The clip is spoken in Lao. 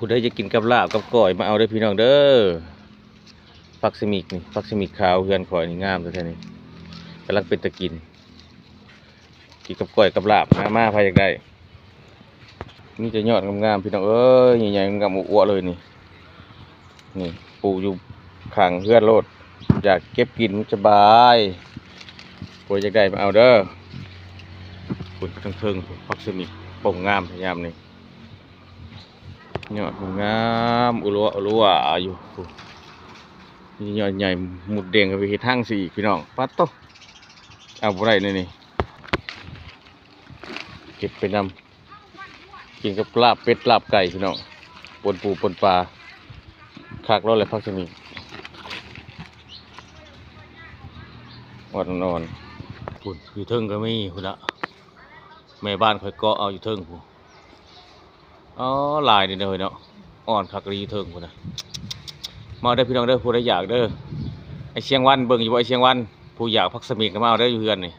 ຜູ້ໃດຢາກກິນກັບລາບກັບກ້ອຍ ມາເອົາເດີພີ່ນ້ອງເດີ. ຜັກສະມິກນີ້ ຜັກສະມິກຂາວເຮືອນຂ້ອຍນີ້ ງາມແທ້ໆນີ້ ກຳລັງເປັນຕາກິນ. ກິນກັບກ້ອຍກັບລາບ ມາ ມາ ໃຜຢາກໄດ້. ມີແຕ່ຍອດງາມໆ ພີ່ນ້ອງເອີຍ ໃຫຍ່ໆ ງາມໆ ອວບໆ ເລີຍນີ້. ນີ້ ປູກຢູ່ຂ້າງເຮືອນໂລດ ຢາກເກັບກິນສະບາຍ. ຜູ້ໃດຢາກໄດ້ມາເອົາເດີ. ພຸ້ນ ທາງເທິງພຸ້ນ ຜັກສະມິກປົ່ງງາມແທ້ຍາມນີ້. ຍອດງາມ ອຸລວະອຸລວະຢູ່. ນີ້ຍອດໃຫຍ່ມຸດເດັ່ງເຂົ້າໄປເຮັດຮັງຊິອີກ ພີ່ນ້ອງ. ປາດໂທ້ ເອົາບໍ່ໄດ້ແນວນີ້ ເກັບໄປນຳ. ກິນກັບລາບເປັດລາບໄກ່ ພີ່ນ້ອງ ປົນປູປົນປາ ຄັກໂລດແຫຼະ ຜັກສະມິກ ອ່ອນໆ. ພຸ້ນ ຢູ່ເທິງກໍມີພຸ້ນລະ ແມ່ບ້ານຂ້ອຍເກາະເອົາຢູ່ເທິງພຸ້ນ. ອໍ ຫຼາຍເດ້ເຮົຍເນາະ ອ່ອນຄັກອີ່ຫຼີຢູ່ເທິງພຸ້ນນະ. ມາເດີພີ່ນ້ອງເດີ ຜູ້ໃດຢາກເດີ. ໄອ້ຊຽງວັນ ເບິ່ງຢູ່ບໍ່ ໄອ້ຊຽງວັນ? ຜູ້ຢາກຜັກສະມິກກໍມາເອົາເດີ ຢູ່ເຮືອນນີ້.